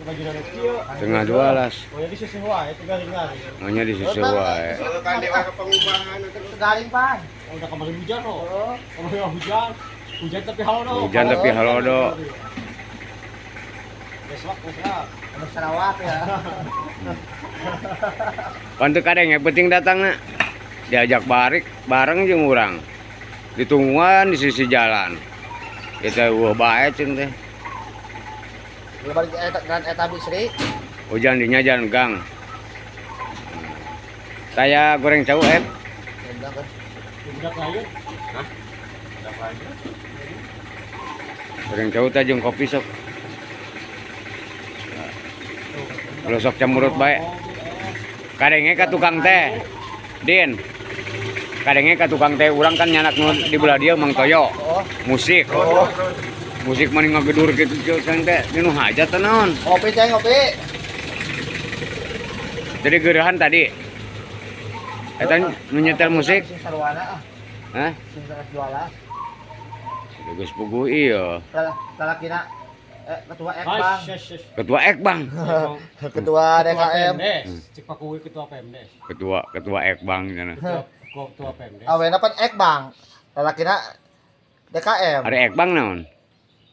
Baju na kieu. Tengah 12. Oh, jadi sisih wae itu garing-garing. Maunya di sisi wae. Kan dewa kepengubahan. Garing pan. Oh, udah kemarin hujan loh. Kemarin hujan. Hujan tapi halodo. Hujan tapi halodo. Besok, besok. Anu Sarawak ya. Pan teu kadeng yang penting datangna. Diajak barik bareng jeung urang. Ditungguan di sisi jalan. Kita eueuh bae ceun teh. Lebar eta dan eta Bisri. Hujan dinya jalan gang. Saya goreng cau eh. Endang kan. Budak lain. Hah? Budak lain. Goreng cau teh jeung kopi sok. Kalau sok camurut bae. Kadenge ka tukang teh. Din. Kadenge ka tukang teh urang kan nyanak nu di belah dia Mang Toyo. Oh. Musik. Oh. Musik mah ngagedur gitu jeung teh nu hajat teh naon. Ngopi ceng ngopi. Jadi geurahan tadi. Eta nu nyetel musik. Sing sarwana ah. Hah? Sing 12. Geus puguh ieu. Lalakina ketua Ekbang. Ketua Ekbang. Ketua DKM. Pemdes. Cek Pak Kuwi ketua Pemdes. Ketua ketua Ekbang cenah. Ketua ketua Pemdes. Awena pan Ekbang. Lalakina DKM. Ari Ekbang naon?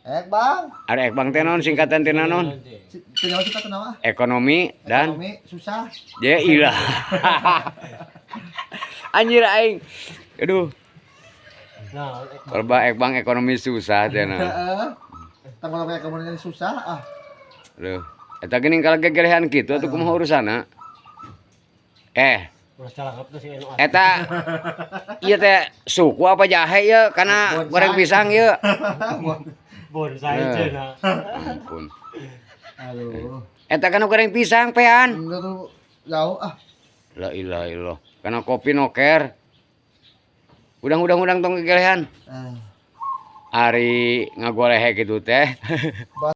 Ekbang. Ari Ekbang teh naon singkatan teh naon? Teu sih kata nama? Ekonomi dan Ekonomi susah. Ya ilah. Anjir aing. Aduh, Nah, kalau bah Ekbang ekonomi susah cenah. Heeh. Tanggal ekonomi susah ah. Aduh. Eta geuning kalau gegelehan kitu atuh kumaha urusanna? Eh, ulah calangap tuh si Eno. Eta ieu teh suku apa jahe ieu kana goreng pisang ieu? Bonsai Eh. cenah. Ampun. Aduh. Eta kana goreng pisang pean. Enggak tuh jauh ah. La ilaha illallah. Kana kopi noker. Udang-udang udang tong gegelehan. Eh. Ari ngagolehe kitu teh.